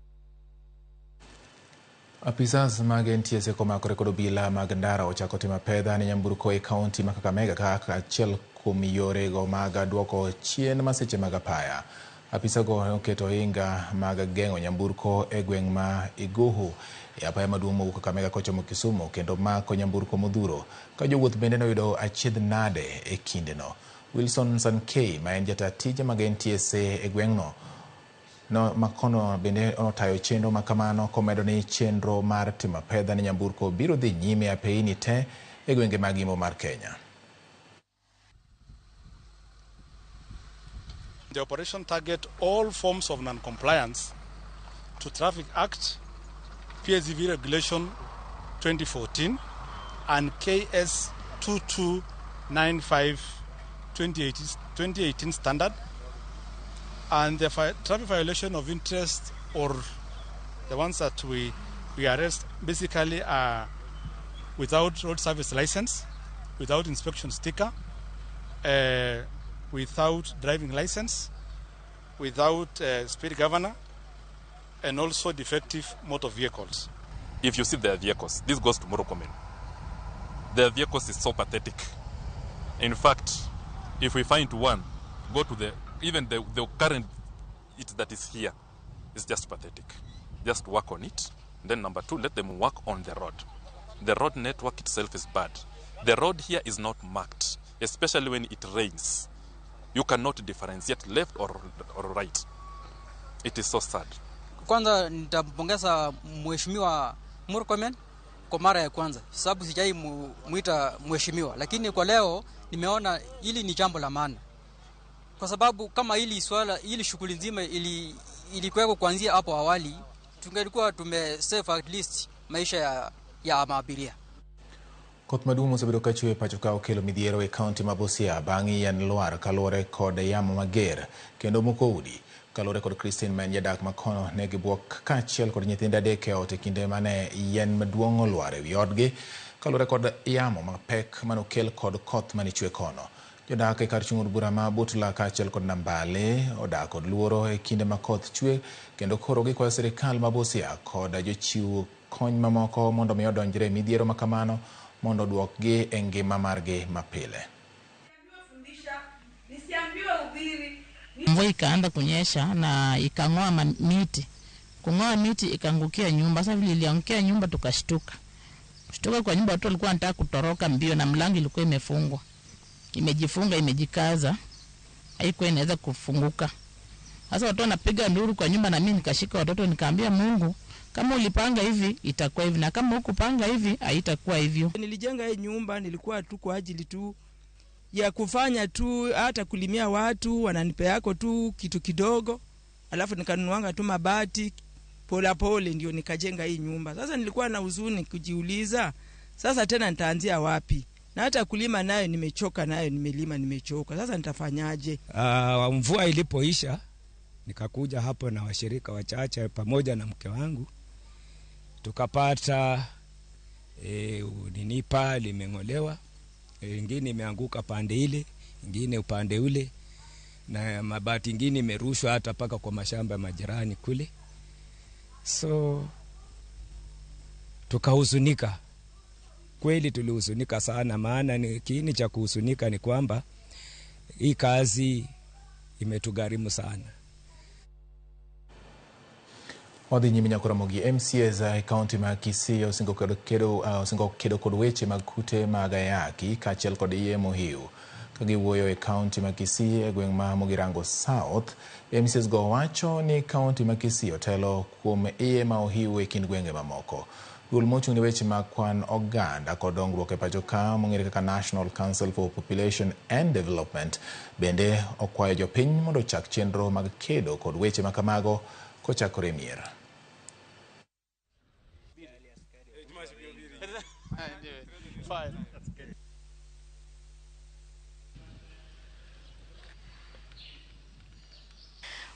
Apisas mag NTSA komakore kod obila mag ndara ochako timo apedha ne nyamburko e kaunti ma Kakamega kaka achiel kuom yorego mag duoko chien masiche mag apaya. Apisago oketo ohinga mag geng'o nyamburko e gweng' ma Iguhu e apaya maduong' mowuok Kakamega kochomo Kisumu kendo mako nyamburko modhuro ka jowuoth bende noyudo achiedh nade e kindeno. Wilson Sankei ma en jata tije mag NTSA e gweng'no no makono bende otayo chenro makamano komedo ni chenro mar timo apedha ne nyamburko biro dhi nyime apeyni te e gwenge mag Imbo mar Kenya. The operation target all forms of non-compliance to Traffic Act, PSV Regulation 2014 and KS 2295 2018 standard, and the traffic violation of interest, or the ones that we arrest, basically are without road service license, without inspection sticker, without driving license, without speed governor, and also defective motor vehicles. If you see their vehicles, this goes to Murkomen. Their vehicles is so pathetic. In fact, if we find one, go to the even the current it that is here is just pathetic. Just work on it. Then number two, let them work on the road. The road network itself is bad. The road here is not marked, especially when it rains. You cannot differentiate left or right. It is so sad. Kwanza nitampongeza Mheshimiwa Murkomen kwa mara ya kwanza, sababu sijai muita mheshimiwa, lakini kwa leo nimeona hili ni jambo la maana, kwa sababu kama hili swala, hili shughuli nzima ilikuweko kuanzia hapo awali, tungelikuwa tume save at least maisha ya maabiria. Koth maduong' osebedo ka chwe e pacho ka okelo midhiero e kaunti ma Busia bang' yien lwar kaluwore kod yamo mager kendo muko udi. Kaluwore kod Christine ma en jadak ma kono ne gibuok kaachiel kod nyithinde adek e ot e kinde mane yien maduong' olwar e wi odgi kaluwore kod yamo mapek manokel kod koth mane chwe kono. Jodak e kar chung' od bura ma Butula kaachiel kod Nambale odak kod luoro e kinde ma koth chwe kendo koro gikwayo sirikal ma Busia kod jochiw kony mamoko mondo mi odonjre e midhiero makamano mondo oduokgi e ngima margi mapile. Mvua ikaanza kunyesha na ikang'oa miti. Kung'oa miti ikaangukia nyumba. Sasa vile iliangukia nyumba tukashtuka. Kushtuka kwa nyumba, watu walikuwa wanataka kutoroka mbio na mlango ilikuwa imefungwa. Imejifunga, imejikaza. Haikuwa inaweza kufunguka. Sasa watu wanapiga nduru kwa nyumba na mimi nikashika watoto nikaambia Mungu, kama ulipanga hivi itakuwa hivi na kama hukupanga hivi haitakuwa hivyo. Nilijenga hii nyumba nilikuwa tu kwa ajili tu ya kufanya tu, hata kulimia watu wananipa yako tu kitu kidogo, alafu nikanunuanga tu mabati pole pole ndio nikajenga hii nyumba. Sasa nilikuwa na huzuni kujiuliza, sasa tena nitaanzia wapi? Na hata kulima nayo nimechoka, nayo nimelima nimechoka. Sasa nitafanyaje? Mvua ilipoisha nikakuja hapo na washirika wachache pamoja na mke wangu, tukapata nini paa limeng'olewa, ingine imeanguka pande ile, ingine upande ule, na mabati ingine imerushwa hata paka kwa mashamba majirani kule. So tukahuzunika kweli, tulihuzunika sana, maana ni kiini cha kuhuzunika ni kwamba hii kazi imetugharimu sana. Wadhi nyime nyaka Ramogi MCAs e kaunti ma Kisii osingo kedo kod weche mag kute mag ayaki kaachiel kod iye mohiu. Ka giwuoyo e kaunti ma Kisii e gweng' ma Mugirango South, MCAs go wacho ni kaunti ma Kisii otelo kuom iye ma ohiu e kind gwenge mamoko. Duol mochung' ne weche mag kwan oganda kod dongruok e pacho ka mong'ere kaka National Council for Population and Development bende okwayo jopiny mondo ochak chenro mag kedo kod weche ma kamago kochakore mier.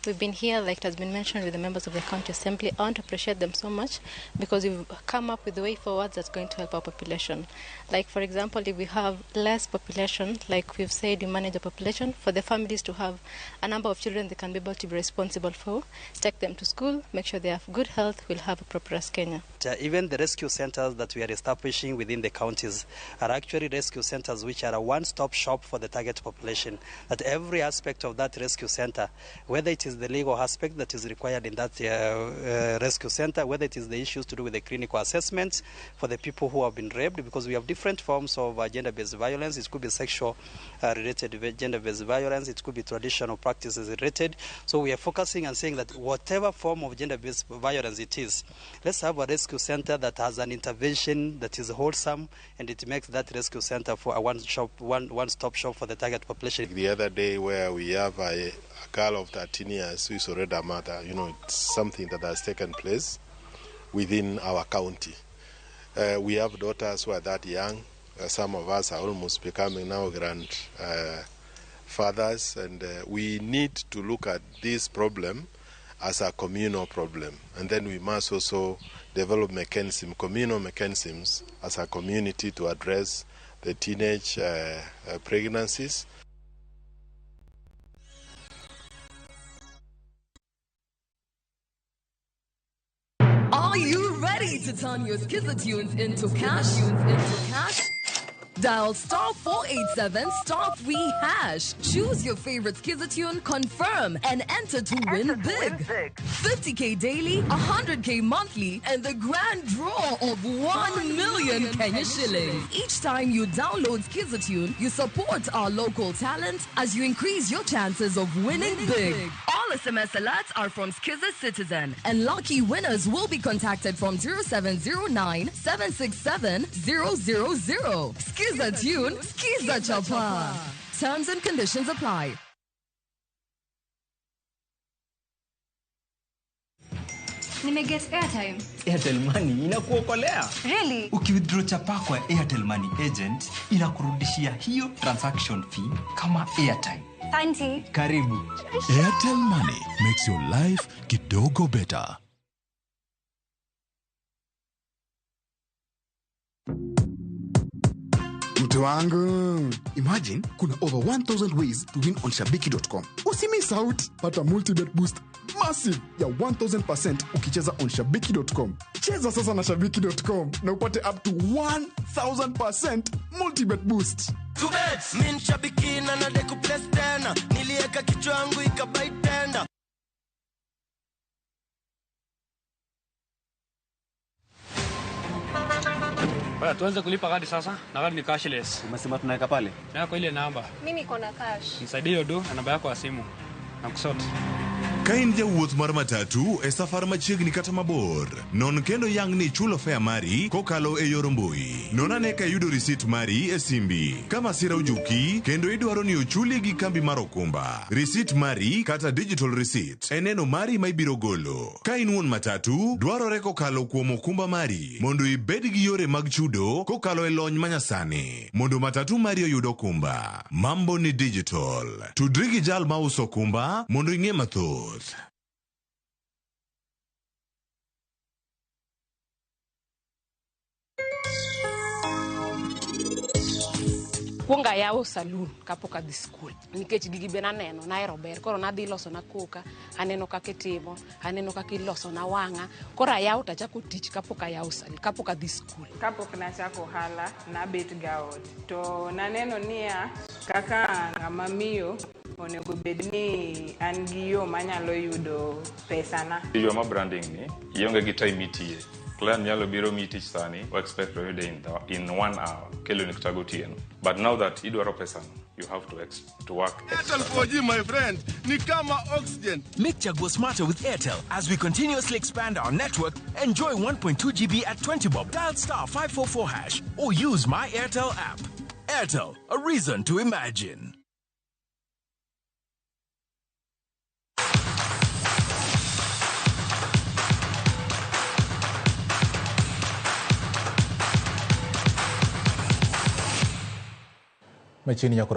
We've been here, like it has been mentioned, with the members of the County Assembly. I want to appreciate them so much because we've come up with a way forward that's going to help our population. Like, for example, if we have less population, like we've said, we manage the population, for the families to have a number of children they can be able to be responsible for, take them to school, make sure they have good health, we'll have a prosperous Kenya. Even the rescue centers that we are establishing within the counties are actually rescue centers which are a one-stop shop for the target population. That every aspect of that rescue center, whether it is the legal aspect that is required in that rescue center, whether it is the issues to do with the clinical assessments for the people who have been raped, because we have different forms of gender-based violence. It could be sexual related gender-based violence, it could be traditional practices related. So we are focusing and saying that whatever form of gender-based violence it is, let's have a rescue center that has an intervention that is wholesome, and it makes that rescue center for a one-stop shop for the target population. The other day where we have a girl of 13 years who is already a mother, you know, it's something that has taken place within our county. We have daughters who are that young. Some of us are almost becoming now grandfathers, and we need to look at this problem as a communal problem. And then we must also develop mechanism, communal mechanisms as a community to address the teenage pregnancies. Are you ready to turn your Skiza tunes into cash? Dial star 487 star 3 hash. Choose your favorite Skiza tune, confirm, and enter to win big. 50K daily, 100K monthly, and the grand draw of 1 million Kenya shillings. Each time you download Skiza tune, you support our local talent as you increase your chances of winning big. All SMS alerts are from Skiza Citizen, and lucky winners will be contacted from 0709 767 000. Skiza tune, Skiza Chapa. Terms and conditions apply. Nimeget airtime. Airtel Money inakuokolea. Really? Ukiwithdraw chapa kwa Airtel Money agent inakurudishia hiyo transaction fee kama airtime. Thank Karibu. Airtel Money makes your life kidogo better. Mtu wangu, imagine kuna over 1000 ways to win on shabiki.com. Usimiss out, pata multibet boost massive ya 1000% ukicheza on shabiki.com. Cheza sasa na shabiki.com na upate up to 1000% multibet boost. Min shabiki na nadeku place tena, nilieka kichwa yangu ikabai tenda. Baya, tuanze kulipa kadi sasa na kadi ni cashless. Umesema tunaweka pale? Na kwa ile namba. Mimi niko na cash. Nisaidie hiyo do na namba yako ya simu. Na kusort. Ka in jawuoth mar matatu e safar machiegni kata mabor, non kendo yang ni ichulo fare mari kokalo e yor mbui. Non ane ka iyudo risit mari e simbi. Ka masira ojuki kendo idwaro ni ochuli gi kambi mar okumba, risit mari kata digital receipt e neno mari ma ibiro golo. Ka in wuon matatu, dwarore kokalo kuom okumba mari mondo ibed gi yore mag chudo kokalo e lony manyasani mondo matatu mari oyud okumba. Mambo ni digital. Tudri gi jal mauso okumba mondo ing'e mathoth. Kuongo ayawo saloon kapok adhi skul nikech gigi be naneno nahero ber, koro nadhi loso na koka, aneno kaka itimo, aneno kaka iloso na wang'a, koro ayawo tachako tich kapok ayawo saloon, kapok adhi skul. Kapok nachako ohala nabet ga ot to naneno niya kaka ng'ama miyo onego bed ni an gi yo manyalo yudo pesana. Tijwa ma branding ni ionge gi time mitiye. Client nyalo biro miyi tich sani, wa expect to yude in 1 hour, kelo ni kata gotieno. But now that idwaro pesano, you have to work extra. Airtel 4G, my friend, ni kama oxygen. Make Chaguo smarter with Airtel. As we continuously expand our network, enjoy 1.2 GB at 20 bob. Dial star 544 hash or use my Airtel app. Airtel, a reason to imagine. Machiegni nyakoro.